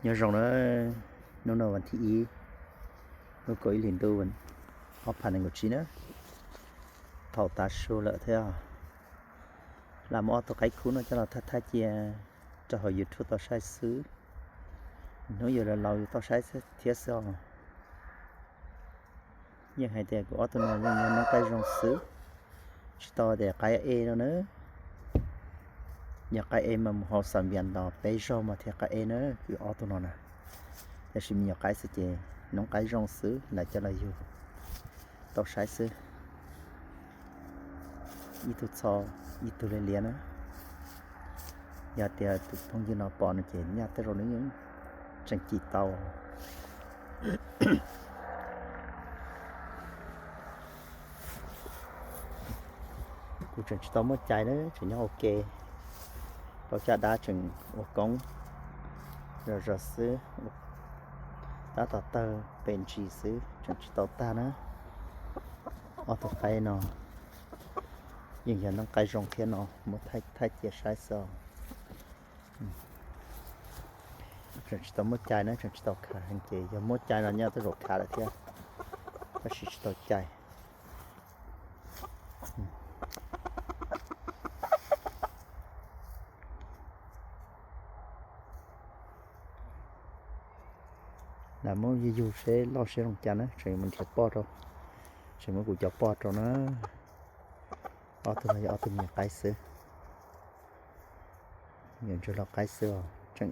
Nyob zoo na, hnub no vas thib ib, lub kaum ib hlis ntuj, ob phav nees nkaum tsib na. Thaum tav su lawm thiab, lam muab ob tug qaib khub no coj los thaij thaij cia rau hauv YouTube tau saib xwb. Hnub yus laus laus yus tau saib thiab xwb os. Yeej hais tias kuv ob tug no yeej yog noob qaib zoo xwb, tsis tau tias qaib e no na. Yog qaib e mas mus hauv Xam Vias ntos peb zaug mas thiaj qaib e na, kuv ob tug no na. Tab sis me nyuam qaib xwb ces noob qaib zoo xwb, lawv coj los yug tau saib xwb. Ib tug txho, ib tug liab liab na. Yog tias tus phooj ywg no pom no ces nyaj tej zaum nws yeej tseem cim tau. Kuv tseem tsis tau muaj cai na, tseem nyob ua ke, tau caj dab tseem ua koob zog zog xwb, tab tom tawg pes ntsis xwb tseem tsis tau tag na. Ob tug qaib no yeej yog noob qaib zoo thiab no, muab thaij thaij cia saib xwb os. Tseem tsis tau muaj cai na, tseem tsis tau khav heev ces yog muaj cai no nyaj tej zaum khav lawm thiab, tab sis tsis tau cai. Lam muab yug yug seb loj seb zoo cas na, tseem mus nrhiav poj rau, tseem muab kuv cov poj rau na. Ob tug no yog ob tug me nyuam qaib xwb, me nyuam ntsuag lau qaib xwb os. Tseem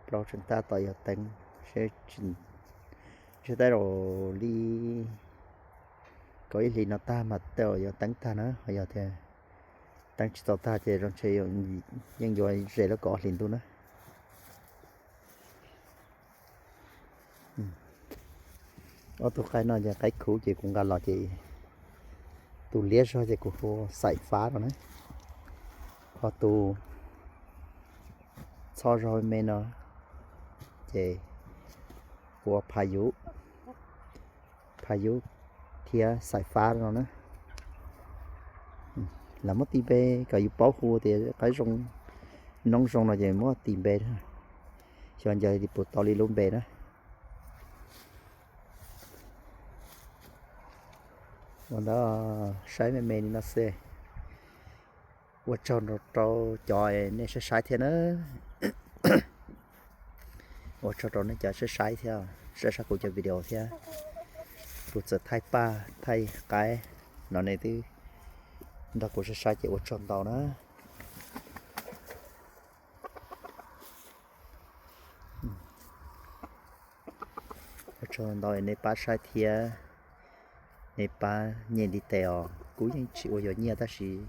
plaub tseem tab tom yuav teeb, seb, ntshe tab zaum li kaum ib hlis no tag mas tej zaum yuav teeb tag na, ho yog tias teeb tsis tau tag ces zoo ntshe yeej yuav ze lub kaum ob hlis ntuj na. Ob tug qaib no ces qaib khuv ces kuv nqa los ces tus liab zog ces kuv hu Xaim Fab no na, ho tus txho zog me no ces kuv ua Pha Yuv, Pha Yuv thiab Xaim Fab no na. Lam muab tis npe kom yus paub hu tias qaib zoo, noob zoo no ces muab tis npe, xyov ncaws puas tau li lub npe na. Ua ntawd saib me me li no xwb. Ua tsaug rau cov nej saib saib thiab na. Ua tsaug rau nej cov saib saib thiab, saib saib kuv cov video thiab. Kuv txawm thaij paj thaij qaib no nej twb nrog kuv saib saib ces ua tsaug ntau na. Ua tsaug ntau nej pab saib thiab, nej pab nyem ntiv tes os. Kuv yeej tsis ua yuav nyiaj tab sis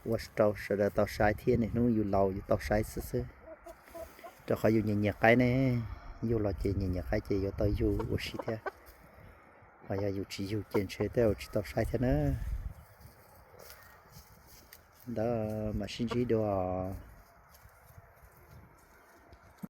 ua rau sawv daws tau saib thiab, niaj hnub yus laus yus tau saib xwb xwb. Rau qhov yus nyiam nyiam qaib ne, yug los ces nyiam nyiam qaib ces yuav tau yug ua si thiab. Ho yog yus tsis yug ces ntshe tej zaum tsis tau saib thiab na. Ntawd mam sib ntsib dua.